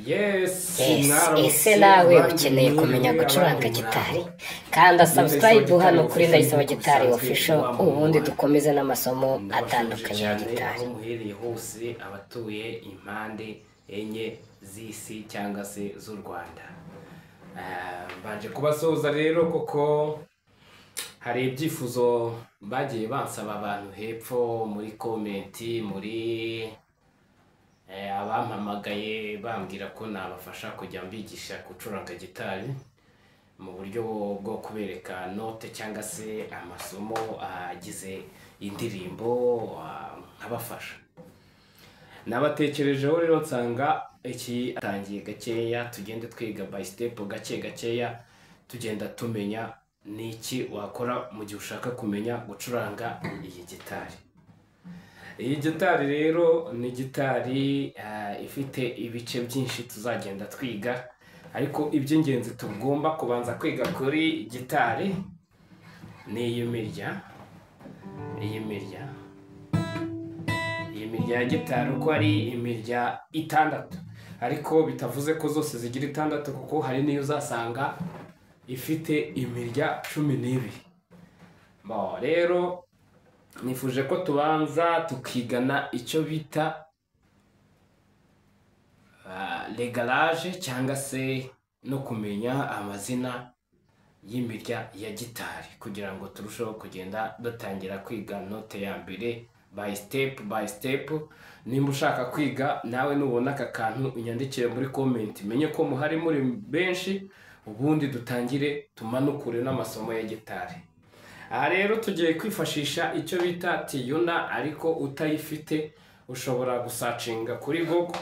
Yes, Yes, mwaramutse ese nawe abandi ukeneye kumenya mwiriwe gucuranga abandi gitari? muraho. Kanda Ni Ndayisaba subscribe Gitari hano kuri Official Ndayisaba nk'uko Gitari bisanzwe Official, wa muntu ubundi wanyu. dukomeze n'amasomo Ndabashuje atandukanye ya cyane gitari. aho muhereye hose, abatuye impande enye z'isi cyangwa se z'u Rwanda. Mbanje kubasuhuza rero kuko hari ibyifuzo bagiye bansaba abantu hepfo muri comment, muri abampamagaye bambwira ko nabafasha kujya mbigisha gucuranga gitari mu buryo bwo kubereka note cyangwa se amasomo agize indirimbo, nkabafasha. Nabatekerejeho rero nsanga iki atangiye gakeya, tugende twiga by step gake gakeya, tugenda tumenya n'iki wakora mu gihe ushaka kumenya gucuranga iyi gitari. Iyi gitari rero ni gitari ifite ibice byinshi tuzagenda twiga, ariko iby'ingenzi tugomba kubanza kwiga kuri gitari ni iyi mirya. Iyi mirya ya gitari uko ari imirya 6, ariko bitavuze ko zose zigira 6, kuko hari n'iyo uzasanga ifite imirya 12. Bo rero nifuje ko tubanza tukigana icyo bita réglage cyangwa se no kumenya amazina y'imirya ya gitari, kugira ngo turusheho kugenda dutangira kwiga note ya mbere by step by step. Nimba ushaka kwiga nawe nubona aka kantu unyandikire muri comment, menye ko muhari muri benshi, ubundi dutangire tumanukure n'amasomo ya gitari. Aha rero tugiye kwifashisha icyo bita tuner, ariko utayifite ushobora gusearchinga kuri Google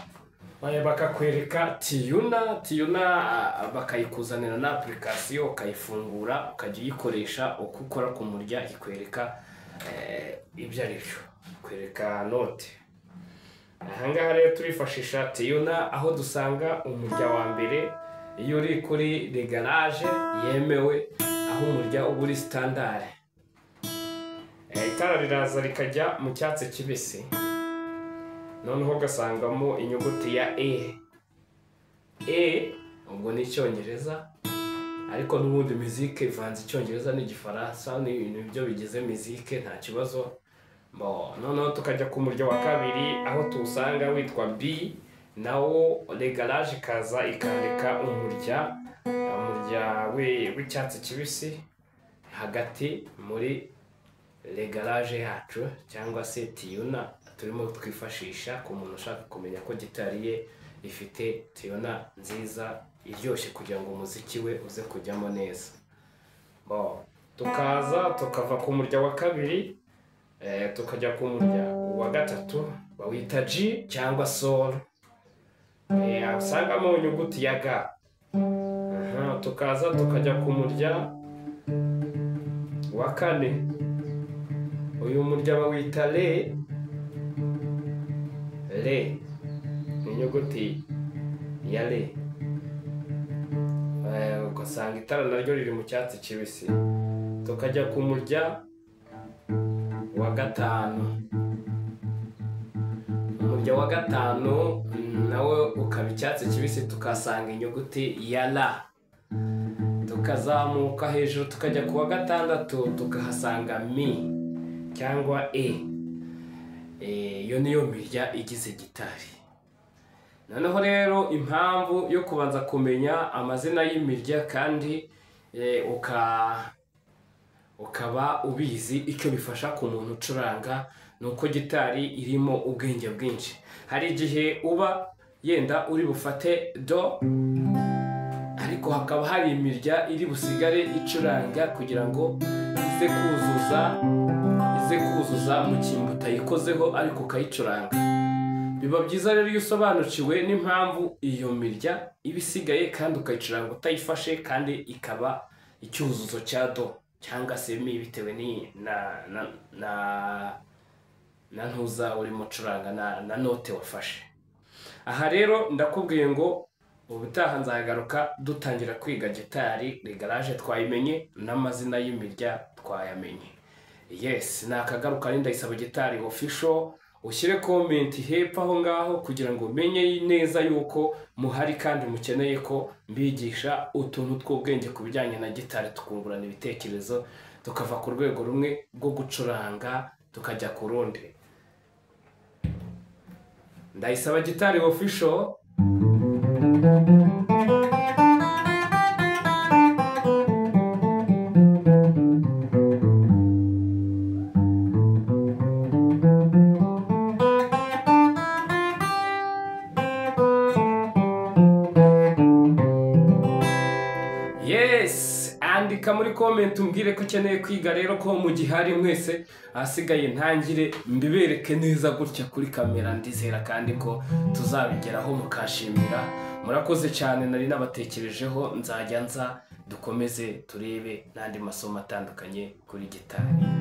bakakwereka tuner. Tuner bakayikuzanira na application, ukayifungura ukajya uyikoresha, uko ukora ku murya ikwereka ibyo ari byo, ikwereka note. Aha ngaha rero turifashisha tuner, aho dusanga umurya wa mbere iyo uri kuri réglage yemewe, aho umurya uba uri standard. Itara riraza rikajya mu cyatsi kibisi, noneho ugasangamo inyuguti ya E. E ubwo ni Icyongereza, ariko n'ubundi muzike ivanze Icyongereza n'Igifaransa, ni ibintu byo bigize muzike, nta kibazo. Bo, noneho tukajya ku murya wa kabiri aho tuwusanga witwa B, nawo réglage ikaza ikandika umurya w'icyatsi kibisi hagati muri réglage yacu cyangwa se tuner turimo twifashisha ku muntu ushaka kumenya ko gitari ye ifite tuner nziza iryoshye, kugira ngo umuziki we uze kujyamo neza. Bo, tukaza tukava ku murya wa kabiri, tukajya ku murya wa gatatu bawita G cyangwa Sol, usangamo inyuguti ya G. Aha, tukaza tukajya ku murya wa kane, uyu murya bawita Re. Re ni inyuguti ya Re. Ugasanga itara naryo riri mu cyatsi kibisi. Tukajya ku murya wa gatanu, umurya wa gatanu nawe ukaba icyatsi kibisi, tukasanga inyuguti ya La. Tukazamuka hejuru tukajya ku wa gatandatu, tukahasanga Mi cyangwa E. Iyo niyo mirya igize gitari. Noneho rero impamvu yo kubanza kumenya amazina y'imirya kandi ukaba ubizi icyo bifasha ku muntu ucuranga, ni uko gitari irimo ubwenge bwinshi. Hari igihe uba yenda uri bufate do, ariko hakaba hari imirya iri busigare icuranga kugira ngo ize kuzuza mu cyimbo utayikozeho ariko ukayicuranga. Biba byiza rero iyo usobanukiwe n'impamvu iyo mirya iba isigaye kandi ukayicuranga utayifashe, kandi ikaba icyuzuzo cya do cyangwa se mi, bitewe ni na ntuza urimo ucuranga na note wafashe. Aha rero ndakubwiye ngo ubutaha nzagaruka dutangira kwiga gitari, réglage twayimenye n'amazina y'imirya twayamenye. Yes, nakagaruka ni Ndayisaba Gitari Official. Ushyire comment hepfo aho ngaho kugira ngo umenye neza yuko muhari kandi mukeneye ko mbigisha utuntu tw'ubwenge ku bijyanye na gitari, tukungurana ibitekerezo, tukava ku rwego rumwe rwo gucuranga tukajya ku rundi. Ndayisaba Gitari Official. Yes, andika muri comment umbwire ko ukeneye kwiga rero, ko mu gihari mwese, ahasigaye ntangire mbibereke neza gutya kuri kamera. Ndizera kandi ko tuzabigeraho mukashimira. Murakoze cyane, nari nabatekerejeho, nzajya nza dukomeze turebe n'andi masomo atandukanye kuri gitari.